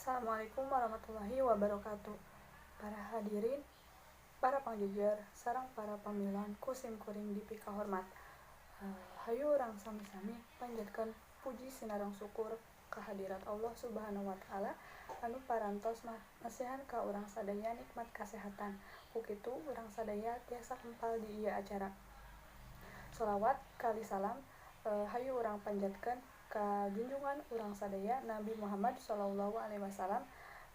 Assalamualaikum warahmatullahi wabarakatuh. Para hadirin, para pangjejer, sareng para pamiluan ku sim kuring dipikahormat. Hayu urang sami-sami panjatkeun puji sinareng syukur kehadirat Allah Subhanahu wa taala anu parantos masihan ka urang sadaya nikmat kasehatan. Ku kitu urang sadaya tiasa kempal di ieu acara. Sholawat kali salam hayu urang panjatkeun ka junjungan urang sadaya Nabi Muhammad sallallahu alaihi wasallam,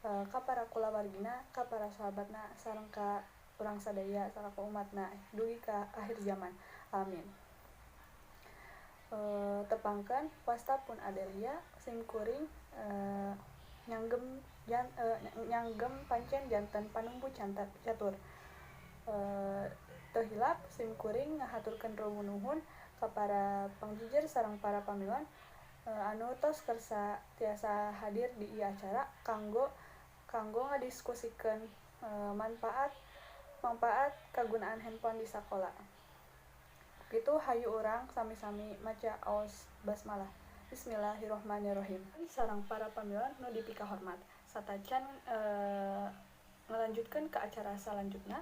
ka para kulawargina, ka para sahabatna, sareng ka urang sadaya salaku umatna dugi ka akhir zaman. Amin. Tepangkeun wasta pun Adelia sim kuring nyanggem pancen janten panumbu catur. Teu hilap sim kuring ngahaturkeun nuhun ka para pangjejer sareng para pamiluan anu tos kersa tiasa hadir di ieu acara kanggo kanggo ngadiskusikeun manfaat kagunaan handphone di sakola. Kitu hayu urang sami-sami maca aos basmalah. Bismillahirrahmanirrahim. Sareng para pamiluan nu dipikahormat. Satacan ngalanjutkeun ke acara salanjutna,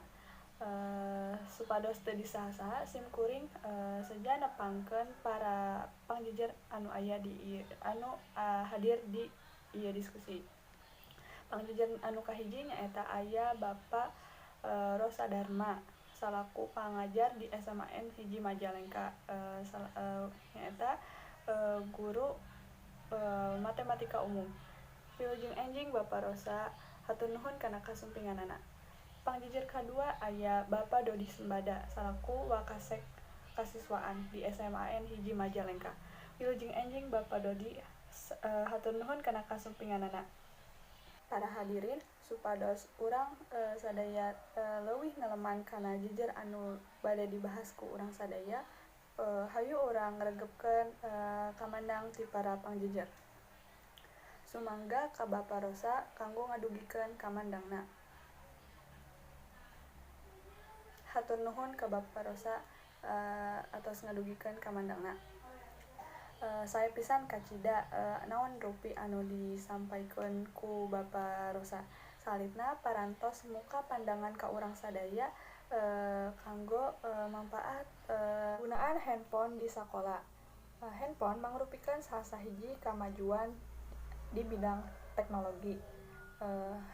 supados teu disaha-saha sim kuring seja nepangkeun para pangjejer anu aya di ieu, anu hadir di ieu diskusi. Pangjejer anu kahiji nyaeta aya Bapak Rosa Dharma salaku pangajar di SMAN 1 Majalengka, nyaeta guru matematika umum. Wilujeng enjing Bapak Rosa, hatur nuhun kana kasumpinganana. Pangjejer kadua aya Bapak Dodi Sembada salaku Wakasek Kasiswaan di SMAN 1 Majalengka. Wilujeng enjing Bapak Dodi, hatur nuhun kana kasumpinganana. Para hadirin, supados urang sadaya leuwih neleman kana jejer anu bade dibahas ku urang sadaya, hayu urang ngregepkeun kamandang ti para pangjejer. Sumangga ka Bapak Rosa kanggo ngadugikeun kamandangna. Hatur nuhun ka Bapak Rosa atos ngadugikeun kamandangna. Sae pisan kacida naon rupi anu disampaikeun ku Bapak Rosa. Salitna parantos muka pandangan ka urang sadaya kanggo manfaat gunaan handphone di sakola. Handphone mangrupikeun salah sahiji kamajuan di bidang teknologi.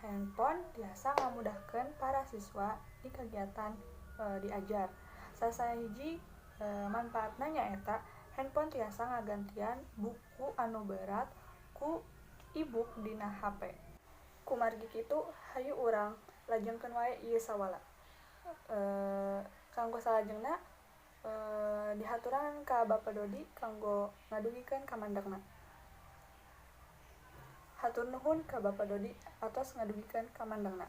Handphone tiasa ngamudahkeun para siswa di kegiatan diajar. Salah sahiji manfaatna nyaeta handphone tiasa ngagantian buku anu berat ku e-book dina HP. Kumargi kitu hayu urang lajengkeun wae ieu sawala. Kanggo salajengna dihaturan ka Bapak Dodi kanggo ngadugikeun kamandangna. Hatur nuhun ka Bapak Dodi atos ngadugikeun kamandangna.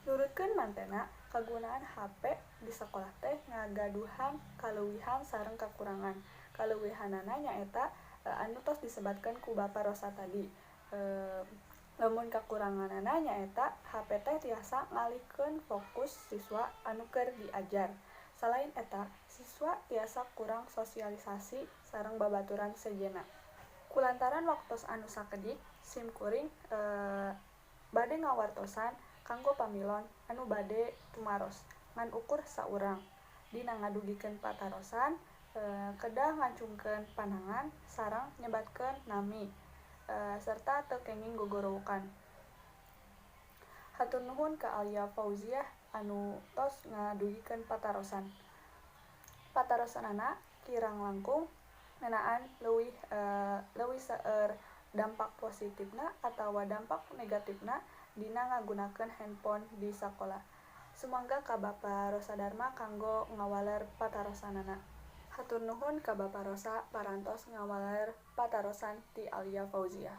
Nurutkeun mantena, kagunaan HP di sakolah teh ngagaduhan kaleuwihan sareng kakurangan. Kaleuwihanana nyaeta anu tos disebatkeun ku Bapak Rosa tadi. Lamun kakuranganana nyaeta HP teh tiasa ngalihkeun fokus siswa anu keur diajar. Salain eta, siswa tiasa kurang sosialisasi sareng babaturan sejenna. Kulantaran waktos anu sakedik, sim kuring bade ngawartosan kanggo pamilon anu bade tumaros ngan ukur saurang. Dina ngadugikeun patarosan, kedah ngacungkeun panangan sareng nyebatkeun nami, serta teu kenging gogorowokan. Hatur nuhun ka Alia Fauziah anu tos ngadugikeun patarosan. Patarosanana kirang langkung ngeunaan leuwih leuwih seueur dampak positifna atawa dampak negatifna dina ngagunakeun handphone di sakola. Sumangga ka Bapak Rosa Dharma kanggo ngawaler patarosanana. Hatur nuhun ka Bapak Rosa parantos ngawaler patarosan ti Alia Fauziah.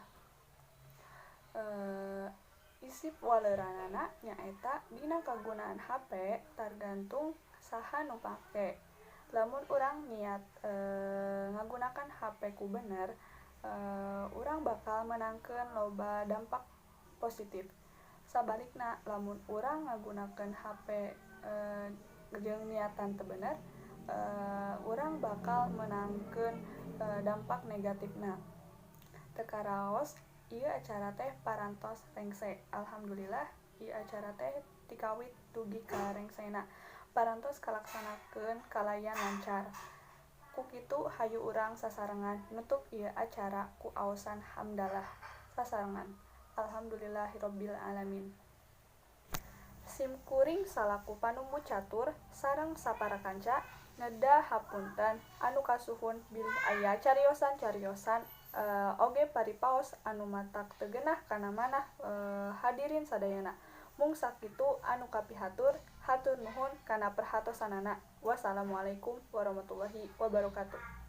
Isi waleranana nyaeta dina kagunaan HP targantung saha nu pake. Lamun urang niat ngagunakan HP ku bener, urang bakal menangkeun loba dampak positif. Sabalikna, lamun urang ngagunakeun HP jeung niatan teu bener, urang bakal menangkeun dampak negatifna. Teu karaos Ieu acara teh parantos rengse. Alhamdulillah ieu acara teh tikawit dugi ka rengsena parantos kalaksanakeun kalayan lancar. Ku kitu hayu urang sasarengan nutup ieu acara ku aosan hamdalah sasarengan. Alhamdulillahirabbil alamin. Sim kuring salaku panumbu catur sareng sapara kanca neda hapunten anu kasuhun bilih aya cariosan-cariosan oge paripaos anu matak teu genah kana manah hadirin sadayana. Mung sakitu anu kapihatur, hatur nuhun kana perhatosanana. Wassalamualaikum warahmatullahi wabarakatuh.